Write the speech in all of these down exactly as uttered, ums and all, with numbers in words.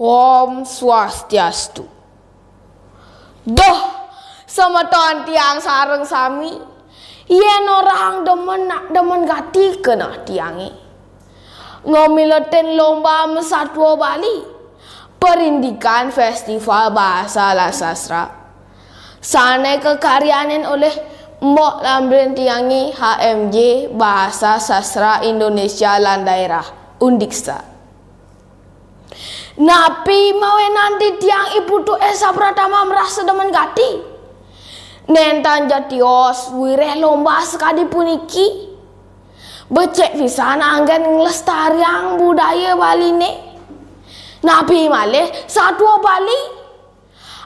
Om Swastiastu. Duh, semeton tiang sareng sami, yen orang demen nak demen gati keneh tiange. Ngemiletin lomba mesatwa Bali, perindikan Festival Bahasa lan Sastra. Sane kakaryanin olih Mbok Lambrin tiange H M J Bahasa Sastra Indonesia lan Daerah, Undiksa. Napi mawinan titiang I Putu Esa Pratama merasa demen gati? Nenten ja tios wireh lomba sakadi puniki. Becik pisan anggen nglestariang budaya Baline. Napi malih satua Bali?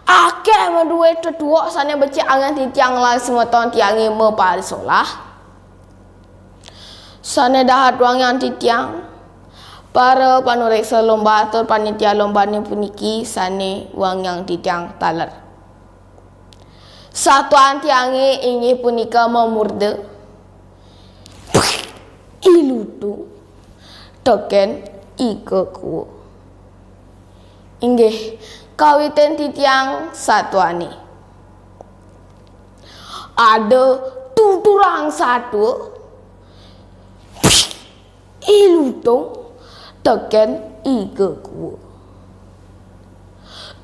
Akeh madue tetuek sane becik anggen titiang lan semeton tiange maparisolah. Sane dahat wangiang titiang, para panureksa lomba tur panitia lombane puniki sane wangiang titiang taler. Satuan tiange inggih punika mamurda I Lutung teken I Kekua. Inggih, kawitin titiang satuane. Ada tuturang satua, I Lutung teken I Kekua.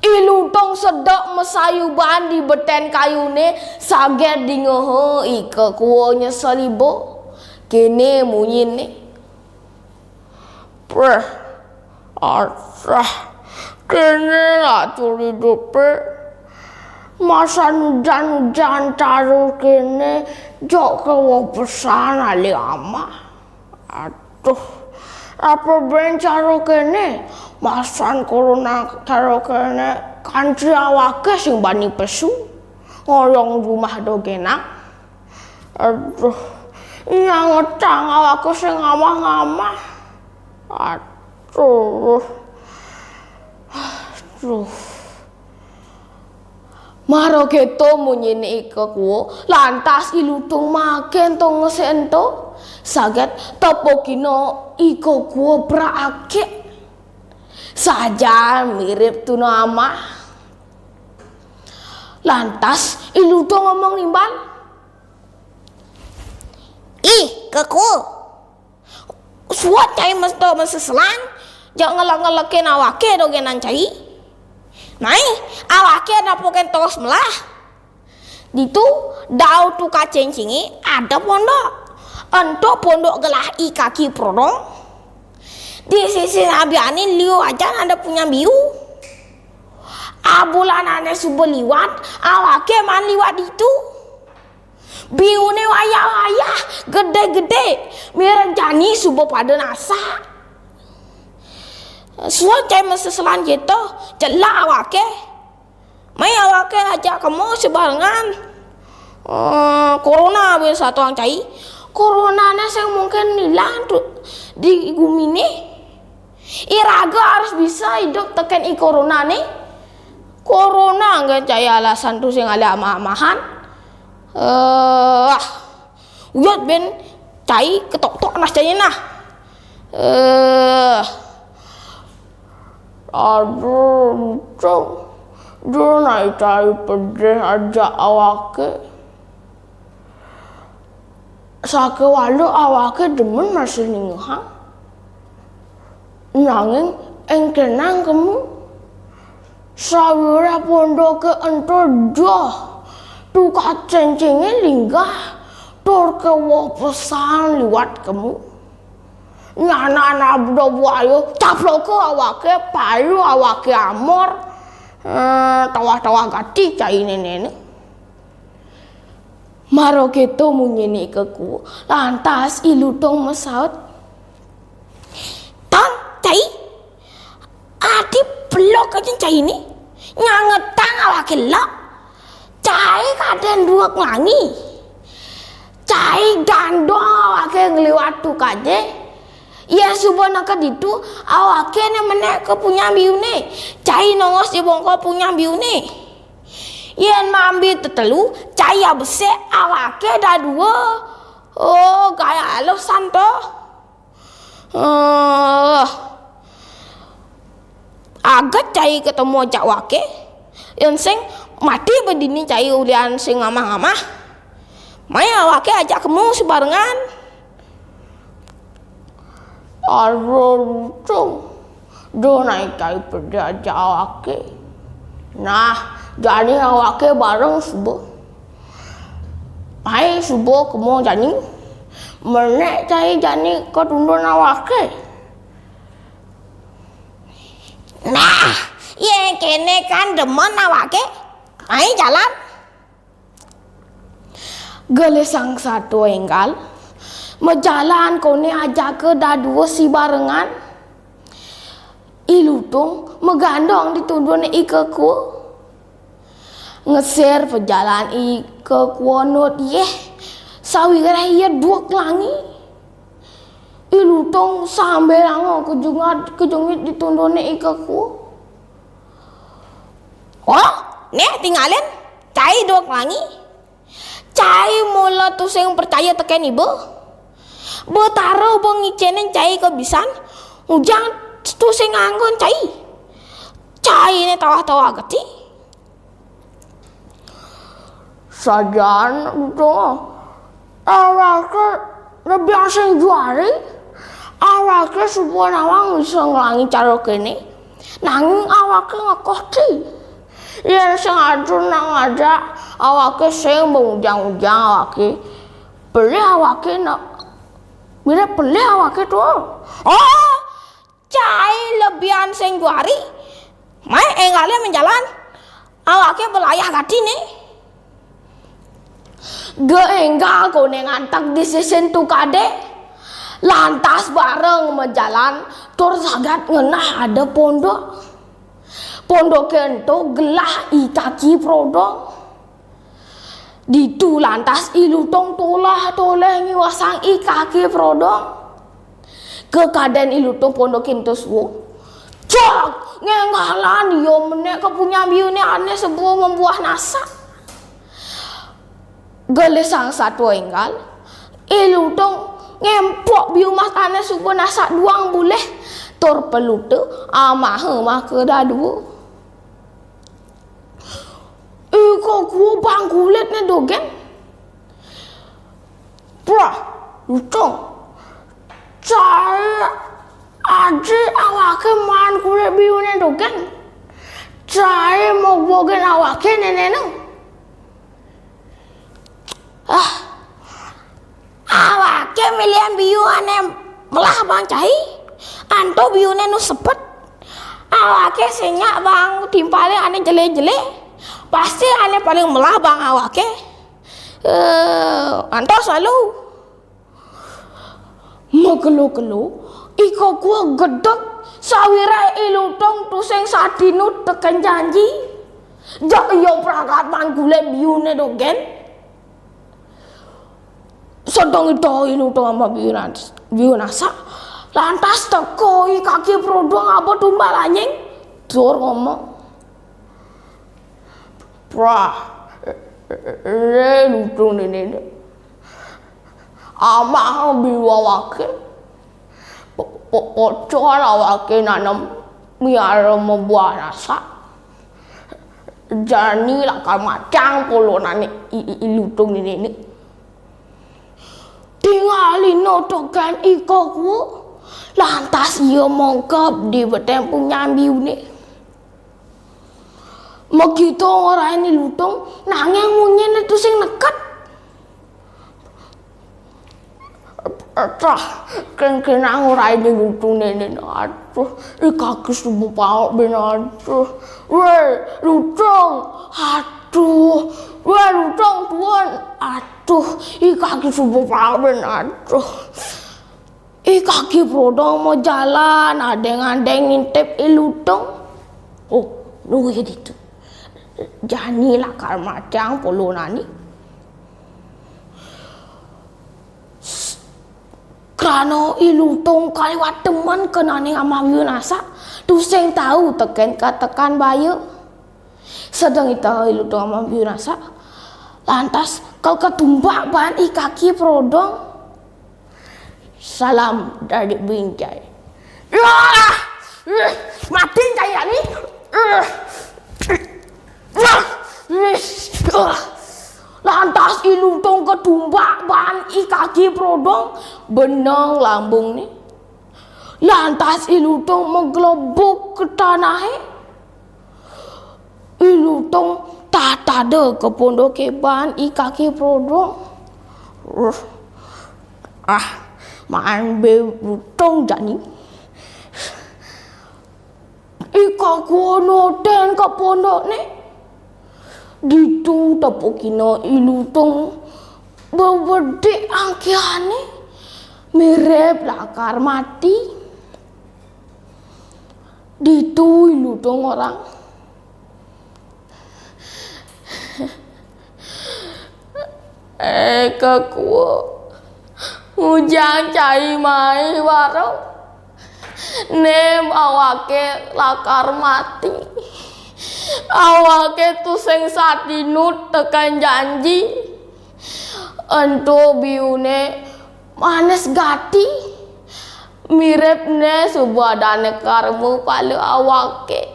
I Lutung sedek masayuban di beten kayune, saget dingeha I Kekua nyesel iba. Kene munyine. Preh, asah, kene lacur idupe. Masan ujan-ujan taru kene, jok keweh pesan alih amah. Aduh, apa ben cara kene? Masan corona cara kene, kanti awake sing bani pesu. Ngoyong jumah dogenang. Aduh, nyangetang awake sing ngamah-ngamah. Aduh. Aduh. Mara keto munyine I Kekua, lantas I Lutung makin tonges ento, saget tepukina I Kekua prak akeh. Sajan mirip tuna amah. Lantas I Lutung ngomong nimbal, "Ih, Kekua, suud cai mesti maseselan, jak ngelek-ngelekin awake dogenan cai. Mai, awake napukin tos melah. Ditu dau tukad cencinge ada pondok. Ento pondok gelah I Kaki Prodong. Di sisi sabiane liu ajan ada punyan biu. Abulan ane suba liwat, awake maan liwat ditu. Biune wayah-wayah, gede-gede, mireng jani suba pada nasak. Suud cai maseselan keto, jelek awake. Mai awake ajak kema sebarengan. Eh, corona buin satuang cai. Coronane sing mungkin ilang tu di gumine. Iraga harus bisa idup teken I Corona ne. Corona anggen cai alasan tu sing alih amah-amahan. Eh, ah, uyut ben cai ketok-tok nah cai nah. Eh, aduh, Lutung. Dia naik cai pedih ajak awake. Sakewala awake demen masih ningehang. Nanging engkenang kemu. Sawireh pondoke ento joh, tukad cencinge linggah, tur keweh pesan liwat kemu. Nyanan abda buaya, caploka awake, payu awake amor, eh, tawah-tawah gati cai nenene. Mara keto munyine I Kekua, lantas I Lutung masaut, "Tong, cai, adi peluk aja caine, nyangetang awake lok. Cai kaden duek nglangi. Cai gandong awake ngliwat tukade. Yen suba neked ditu, awake ne menek ka punyan biune. Cai nongos di bongkol punyan biune. Yen mambi tetelu, cai abesik awake dadua." Oh, gaya aluh santo. Eh, Aget cai ketemu ajak awaké. Yén sing mati bé dini cai ulian sing ngamah-ngamah. Mai awaké ajak kemu sibarengan. Aduh, lutung. Duh, naé cai peda ajak awaké. Nah, jani awaké bareng suba. Mai suba kemu jani. Menék cai jani ketundun awaké. Nah, yén kéné kan demen awaké. Mai jalan. Gelisang satua énggal, majalan koné ajaka dadua sibarengan. I Lutung magandong di tunduné I Kekua. Ngeser pajalan I Kekua nut yéh, sawiréh ia dueg langi. I Lutung sambilanga kejungat kejungit di tunduné I Kekua. Oh, né tingalin, cai dueg langi. Cai mula tusing percaya tekén iba. Betara ba ngicénin cai ka bisan, ngujang tusing nganggon cai. Cai né tawah-tawah gati. Sajan, Lutung. Awaké lebihan sing juari, awaké suba nawang bisa nglangi cara kéné, nanging awaké ngekoh ti. Yén sing atur nak ngajak, awaké sing mengujang-ujang awaké. Pelih awaké nak, bila pelih awaké tuh. Oh, cai lebihan sing juari. Mai énggalé menjalan. Awaké belayah gati né. Ga énggal koné ngantek di sisin tukadé. Lantas bareng majalan tur sagat ngenah ada pondok. Pondoké ento gelah I Kaki Prodong. Ditu lantas I Lutung toléh-toléh ngiwasang I Kaki Prodong. Kakadén I Lutung pondoké ento suud. Cak, ngénggalan ia menék ka punyan biuné ané suba membuah nasak. Gelisang satua énggal, I Lutung ngempuk biu mas ané suba nasak duang bulih, tur peluta amaha maka dadua. I Kekua bang kulitné dogén. Prah, Lutung. Cai aji awaké maan kulit biuné dogén. Cai mogogin awaké nénéna. Ah, awaké milihan biu ané melah bang cai. Anto biuné nu sepet. Awaké sing nyak bang timpalé ané jelé-jelé. Pasti ané paling melah bang awaké. Eh, antos lalu. Magelo-gelo, I Kekua gedeg sawiréh I Lutung tusing satinut tekén janji. Jak ia pragat maan kulit biuné dogén. Sedeng ida I Lutung amah biu nas-, biu nasak. Lantas teka I Kaki Prodong aba tumbal anjing. Tur ngomong, "Prah, eh, eh, eh, Lutung nénéna. Amah biu awaké. Po-, po-, pocol awaké nanem miara mabuah nasak. Jani lakar matiang polonané I, I, I Lutung nénéna." Tingalina tekén I Kekua, lantas ia mongkep di beteng punyan biuné. Makita ngorahina I Lutung, nanging munyiné tusing neket. Tah, kéngkénang ngorahina I Lutung nénéna. Aduh, I Kaki suba paek buin aduh. Wéh, Lutung. Aduh. Wéh, Lutung, tuun. Aduh, I Kaki suba paek buin aduh. I Kaki Prodong majalan, adéng-adéng ngintip I Lutung. Oh, nu ia ditu. Jani lakar matiang polonané. Krana I Lutung kaliwat demen kenehné amah biu nasak, tusing tau tekén katekan baya. Sedeng ida I Lutung amah biu nasak, lantas kal katumbak baan I Kaki Prodong. Salam dadi binjai. Yah! Mati cai jani. Lantas I Lutung ketumbak baan I Kaki Prodong, beneng lambungné. Lantas I Lutung maglebug ka tanahe. I Lutung tatada ka pondoke baan I Kaki Prodong. Ah, maan bé lutung jani. I Kaki Prodong ka pondokne. Ditu tepukina I Lutung bebedik angkihane, mirib lakar mati. Ditu I Lutung ngorang. Eh, kekuo. Ngujang cai mai waro. Né awake lakar mati. Awake tusing satinut tekén janji. Ento biune manis gati. Mirib né suba dane karma pala awake.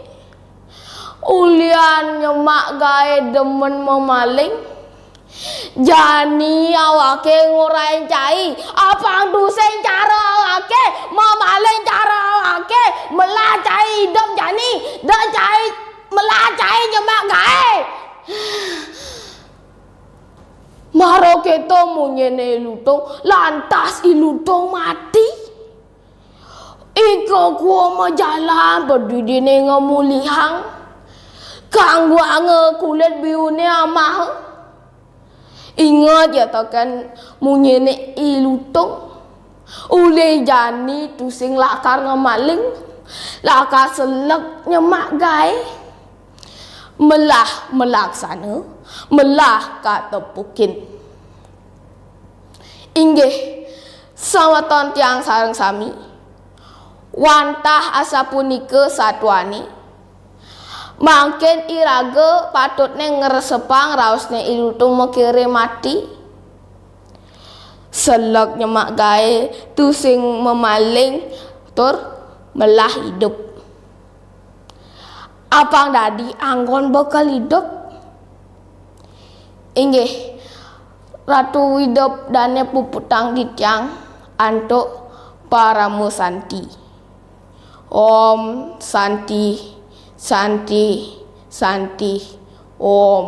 Ulian nyemak gaé demen mamaling. Jani awake ngorahin cai, apang tusing cara awake, mamaling cara awake, melah cai idup jani, da cai, melah cai nyemak gaé. Mara kéto munyiné I Lutung, lantas I Lutung mati. I Kekuo majalan padidihné ngamulihang, kangguanga kulit biuné amaha. Inget ya tekén munyiné I Lutung. Uli jani tusing lakar ngamaling, lakar seleg nyemak gaé. Melah malaksana, melah katepukin. Inggih, semeton tiang sareng sami, wantah asapunika satuané, mangkin iraga patutné ngresepang raosné I Lutung makire mati. Seleg nyemak gaé, tusing mamaling, tur melah idup. Apang dadi anggon bekel idup. Inggih, Ratu idup dané puputang titiang antuk parama santi. Om Santi, Santi, Santi, Om.